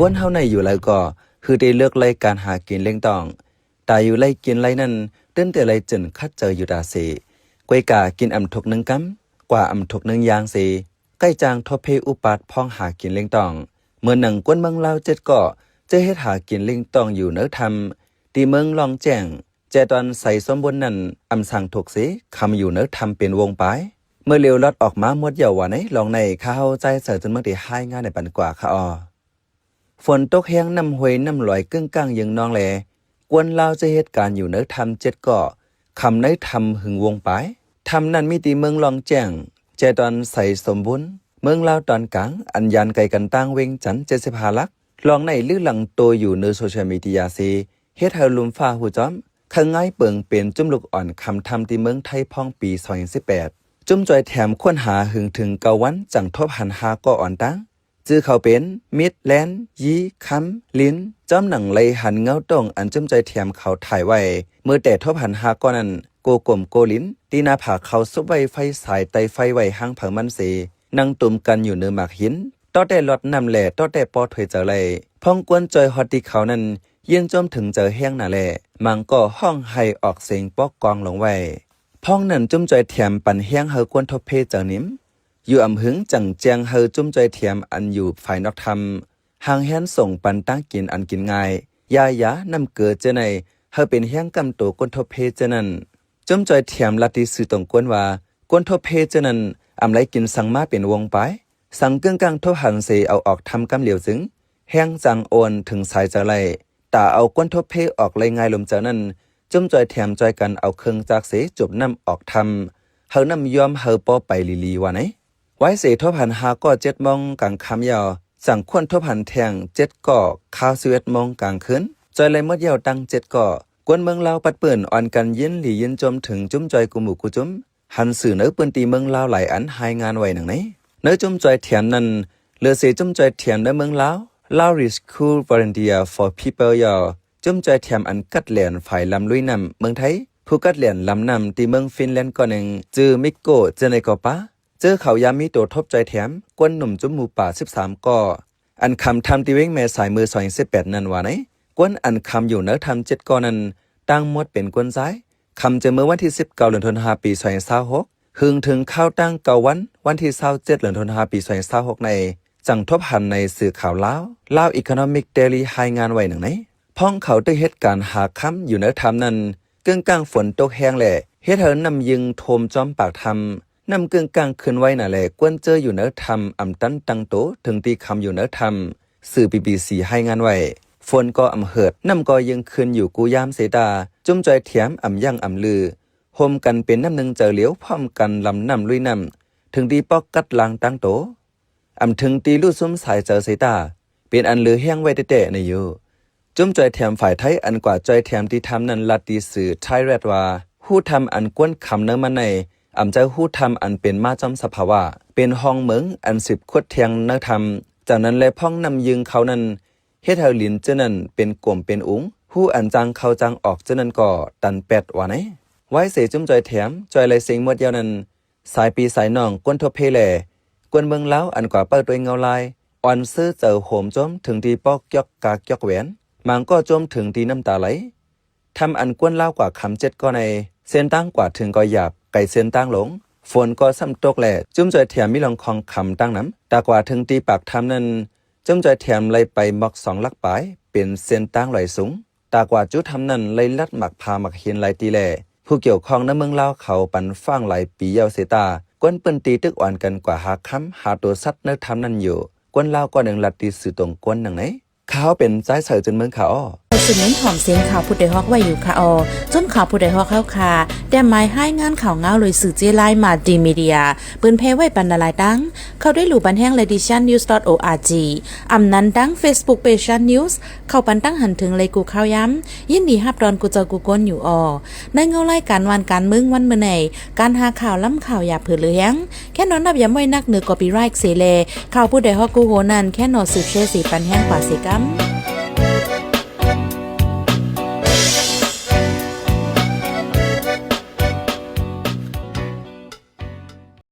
ກວນເຮົາໃນຢູ່ໄລກໍ ຄືໄດ້ເລີກໄລ່ການຫາກິນລ້ຽງຕ້ອງ. ຕາຢູ່ໄລ່ກິນໄລ່ນັ້ນ ຕື່ນແຕ່ໄລ່ເຈິນຄັດເຈີຢູ່ຕາເສ. ກວຍກາກິນອຳທຸກໜຶ່ງກຳ, ກວາອຳທຸກໜຶ່ງຢ່າງເສ. ໃກ້ຈາງທົບເພອຸປາດພ້ອງຫາກິນລ້ຽງຕ້ອງ. ເໝືອນໜັງກວນເມືອງລາວເຈັດກໍ ເຈີເຮັດຫາກິນລ້ຽງຕ້ອງຢູ່ເນີຖ້ຳ ທີ່ເມືອງລ່ອງແຈ້ງ ແຈຕອນໄຊສົມບູນນັ້ນ ອຳສັງທຸກເສ ຄຳຢູ່ເນີຖ້ຳເປັນວົງປາຍ. ເມື່ອຫຼຽວລອດອອກມາໝົດເຍົາວ່າໃນລອງໃນ ຂ້າເຮົາຈ່າຍເສີຈົນເມືອງໄດ້ຮາຍງານໃຫ້ປັນກວ່າຄະອໍ. ຝົນຕົກແຮງ ນ້ຳຫ້ວຍນ້ຳລອຍກຶ້ງກ້າງຍຶງນອງແລ ກວນລາວຈະເຮັດການຢູ່ເນີຖ້ຳເຈັດກໍ ຄຳໃນຖ້ຳຫຶງວົງປາຍ. ຖ້ຳນັ້ນມີທີ່ເມືອງລ່ອງແຈ້ງ ແຈຕອນໄຊສົມບູນ ເມືອງລາວຕອນກາງ ອັນຢ່າງໄກກັນຕ່າງວຽງຈັນເຈັດສິບຫ້າຫຼັກ. ລອງໃນລືຫຼັງໂຕຢູ່ເນີໂຊຊຽວມີເດຍເສ ເຮັດໃຫ້ລຸ່ມຟ້າຮູ້ຈອມ ເຄີງງາຍເປິງເປັນຈຸ້ມລູກອ່ອນຄຳຖ້ຳທີ່ເມືອງໄທພ້ອງປີສອງພັນສິບແປດ. ຈຸ້ມຈ່ອຍແຖມຄົ້ນຫາຫຶງເຖິງເກົ້າວັນ ຈັ່ງທົບຫັນຫ້າກໍອ່ອນຕ່າງ ຈື່ເຂົາເປັນ ມິດ, ແລນ, ຢີ, ຄຳ, ລິນ. ຈອມໜັງໄລ່ຫັນເງົາໂຕ່ງອັນຈຸ້ມຈ່ອຍແຖມເຂົາຖ່າຍໄວ້ ເມື່ອແຕ່ທົບຫັນຫ້າກໍນັ້ນ ໂກກົມໂກລິນ ຕີໜ້າຜາເຂົາຊຸບໄວ້ໄຟສາຍ ໄຕ່ໄຟໄວ້ຫ້າງເຜິ້າມັນເສ ນັ່ງຕຸມກັນຢູ່ເນີໝາກຫີນ ຕໍ່ແຕ່ລອດນ້ຳແລ ຕໍ່ແຕ່ປໍຖ້ວຍເຈີໄລ. ພ້ອງກວນຈ່ອຍຮອດທີ່ເຂົານັ້ນ ຍິນຊົມເຖິງໃຈແຮງໜາແລ ມັງກໍຮ້ອງໄຫ້ອອກເສງປອກກອງລົງໄວ້. ພ້ອງນັ້ນຈຸ້ມຈ່ອຍແຖມປັນແຮງໃຫ້ກວນທົບເພເຈີໜິມ. ຢູ່ອຳຫຶງຈັ່ງແຈ້ງໃຫ້ຈຸ້ມຈ່ອຍແຖມອັນຢູ່ຝ່າຍນອກຖ້ຳ ຮ່າງແຮນສົ່ງປັນຕາງກິນອັນກິນງ່າຍ ຢາຢາ ນ້ຳເກືອເຈີໃນ ໃຫ້ເປັນແຮງກຳໂຕກວນທົບເພເຈີນັ້ນ. ຈຸ້ມຈ່ອຍແຖມລັດທີ່ສື່ຕົງກວນວ່າ ກວນທົບເພເຈີນັ້ນ ອຳໄລກິນສັງມາເປັນວົງປາຍ ສັງເກິ່ງກ້າງທົບຫັນເສເອົາອອກຖ້ຳກຳຫຼຽວຈຶ່ງ ແຮງຈາງອ່ອນເຖິງສາຍເຈີໄລ. ຕາເອົາກວນທົບເພອອກໄລ່ງ່າຍລົມເຈີນັ້ນ ຈຸ້ມຈ່ອຍແຖມຈ່ອຍກັນເອົາເຄື່ອງຈັກເສ ຈູບນ້ຳອອກຖ້ຳ ໃຫ້ນ້ຳຍອມໃຫ້ປໍໄປລີໆ ວ່າໃນ. ວາຍເສທົບຫັນຫ້າກໍເຈັດໂມງກາງຄ່ຳຍາວ ສັງຄວນທົບຫັນແທ່ງເຈັດກໍ ຄາວສິບເອັດໂມງກາງຄືນ ຈ່ອຍໄລ່ໝົດຍາວຕັ້ງເຈັດກໍ. ກວນເມືອງລາວປັດປືນ ອ່ອນກັນຍິນດີຍິນຊົມເຖິງຈຸ້ມຈ່ອຍກູ່ໝູ່ກູ່ຈຸ້ມ ຫັນສື່ໃນພື້ນທີ່ເມືອງລາວຫຼາຍອັນຮາຍງານໄວ້ດັ່ງໃນ. ໃນຈຸ້ມຈ່ອຍແຖມນັ້ນ ເຫຼືອເສຈຸ້ມຈ່ອຍແຖມໃນເມືອງລາວ Lao Rescue Volunteer for People ຢ່າ ຈຸ້ມຈ່ອຍແຖມອັນກັດແລ່ນຝາຍລຳລຸຍນ້ຳເມືອງໄທ ຜູ້ກັດແລ່ນລຳນ້ຳທີ່ເມືອງຟິນແລນກໍໜຶ່ງ ຈື່ Mikko ເຈີໃນກໍປາ ເຈີເຂົາຢາມມີໂຕທົບຈ່ອຍແຖມ ກວນໜຸ່ມຈຸ້ມໝູປ່າສິບສາມກໍ ອັນຄຳຖ້ຳທີ່ວຽງແມ່ສາຍເມື່ອສອງພັນສິບແປດນັ້ນວ່າໃນ. ກວນອັນຄຳຢູ່ເນີຖ້ຳເຈັດກໍນັ້ນ ຕ່າງໝົດເປັນກວນຊາຍ ຄຳຈະເມື່ອວັນທີສິບເກົ້າ ເດືອນທັນວາ ປີສອງພັນຊາວຫົກ ຫຶງເຖິງຄາວຕັ້ງເກົ້າວັນ ວັນທີຊາວເຈັດ ເດືອນທັນວາ ປີສອງພັນຊາວຫົກໃນ ຈັ່ງທົບຫັນໃນສື່ຂ່າວລາວ Lao Economic Daily ຮາຍງານໄວ້ດັ່ງໃນ. ພ້ອງເຂົາໄດ້ເຮັດການຫາຄຳຢູ່ເນີຖ້ຳນັ້ນ ເກິ່ງກ້າງຝົນຕົກແຮງແລະ ເຮັດໃຫ້ນ້ຳຍຶງຖ້ວມຈອມປາກຖ້ຳ ນ້ຳເກິ່ງກ້າງຂຶ້ນໄວໜາແລ ກວນເຈີຢູ່ເນີຖ້ຳອຳຕັນຕັ້ງໂຕ ເຖິງທີ່ຄຳຢູ່ເນີຖ້ຳ ສື່ ບີບີຊີ ຮາຍງານໄວ້. ຝົນກໍອຳເຫີດ ນ້ຳກໍຍິ່ງຂຶ້ນຢູ່ກູ່ຍາມເສຕາ ຈຸ້ມຈ່ອຍແຖມອຳຢັ້ງອຳລື ໂຮມກັນເປັນນ້ຳໜຶ່ງໃຈຫຼຽວ ພ້ອມກັນລຳນ້ຳລຸຍນ້ຳ ເຖິງທີ່ປອກກັດລ່າງຕັ້ງໂຕ ອຳເຖິງທີ່ຮູ້ຊຸມສາຍເຈີເສຕາ ເປັນອັນເຫຼືອແຮງໄວ້ແຕ່ໆໃນຢູ່. ຈຸ້ມຈ່ອຍແຖມຝ່າຍໄທ ອັນກວາດຈ່ອຍແຖມທີ່ຖ້ຳນັ້ນ ລັດທີ່ຊື່ Thai Red ວ່າ ຮູຖ້ຳອັນກວນຄຳເນີມັນໃນ ອຳຈາກຮູຖ້ຳອັນເປັນມາຈອມສະພາວະ ເປັນຮ່ອງເໝິງອັນສືບຂຸດແທງເນີຖ້ຳ ຈາກນັ້ນແລະ ພ້ອງນ້ຳຍຶງເຂົານັ້ນ ເຮັດໃຫ້ລິນເຈີນັ້ນເປັນກົມເປັນອຸງ ຮູອັນຈາງເຂົ້າຈາງອອກເຈີນັ້ນກໍຕັນແປດວ່າໃນ. ວາຍເສຈຸ້ມຈ່ອຍແຖມ ຈ່ອຍໄລ່ເສັງໝົດຍາວນັ້ນ ສາຍພີ່ສາຍນ້ອງກວນທົບເພແລ ກວນເມືອງລາວ ອັນກວາເປົ້າຕົວເອງເງົາລາຍ ອ່ອນເຊີເຈີໂຮມໂຈມເຖິງທີ່ປອກຈອກກາກຈອກແຫວນ ບາງກໍໂຈມເຖິງທີ່ນ້ຳຕາໄຫຼ. ຖ້ຳອັນກວນລາວກວ່າຄຳເຈັດກໍໃນ ເສັ້ນທາງກວ່າເຖິງກໍຫຍາບ ໄກເສັ້ນທາງຫຼົງ ຝົນກໍຊ້ຳຕົກແລ ຈຸ້ມຈ່ອຍແຖມມີລອງຄອງຄຳຕັ້ງນຳ. ຕາກວ່າເຖິງທີ່ປາກຖ້ຳນັ້ນ ຈຸ້ມຈ່ອຍແຖມໄລ່ໄປໝອກສອງຫຼັກປາຍ ເປັນເສັ້ນທາງລອຍສູງ. ຕາກວ່າຈຸຖ້ຳນັ້ນໄລ່ລັດໝາກຜາໝາກຫີນຫຼາຍຕີແລ ຜູ້ກ່ຽວຂ້ອງໃນເມືອງລາວເຂົາປັນຟັງຫຼາຍປີຍາວເສຍຕາ ກວນພື້ນທີ່ຕຶກອ່ອນກັນກວ່າຫາຄຳ ຫາໂຕສັດໃນຖ້ຳນັ້ນຢູ່. ກວນລາວກໍຍັງລັດຕິດຊື່ຕົງກວນໜັງໃນ. ຂ້າເປັນຊາຍເສີຈຸນເມືອງຂາອໍ. ເຮົາສືບເນັ້ນຫອມເສັງຂ່າວຜູ້ດອຍຮອກໄວ້ຢູ່ຂາອໍ. ຊົມຂ່າວຜູ້ດອຍຮອກເຮົາຄ່າ ແຕ້ມໝາຍຮາຍງານຂ່າວງາວໂດຍສື່ເຈ້ລາຍ Multimedia ເປີນແຜ່ໄວ້ປັນຫຼາຍໆຕັ້ງ. ເຂົ້າໄດ້ຫຼູ່ບັນແຮງ Ladyshan News dot org ອຳນັ້ນທັງ Facebook Page Shan News ເຂົ້າປັນຕັ້ງຫັນເຖິງໄລກູ່ຂ່າວຍາມ. ຍິນດີຮັບຕ້ອນກູ່ເຈົ້າກູ່ຄົນຢູ່ອໍ. ໃນເງົາລາຍການຫວ່ານການເມືອງວັນມື້ໃນ ການຫາຂ່າວລ້ຳຂ່າວຢ່າເຜີເຫຼືອແຮງ. ແຄ່ນອນນັບຢາມໄວ້ນັກເໜືອ copyright ເສແລ ຂ່າວຜູ້ດອຍຮອກກູ່ໂຮນັ້ນ ແຄ່ນອນສືບແຊເສປັນແຮງກວ່າເສກຳ.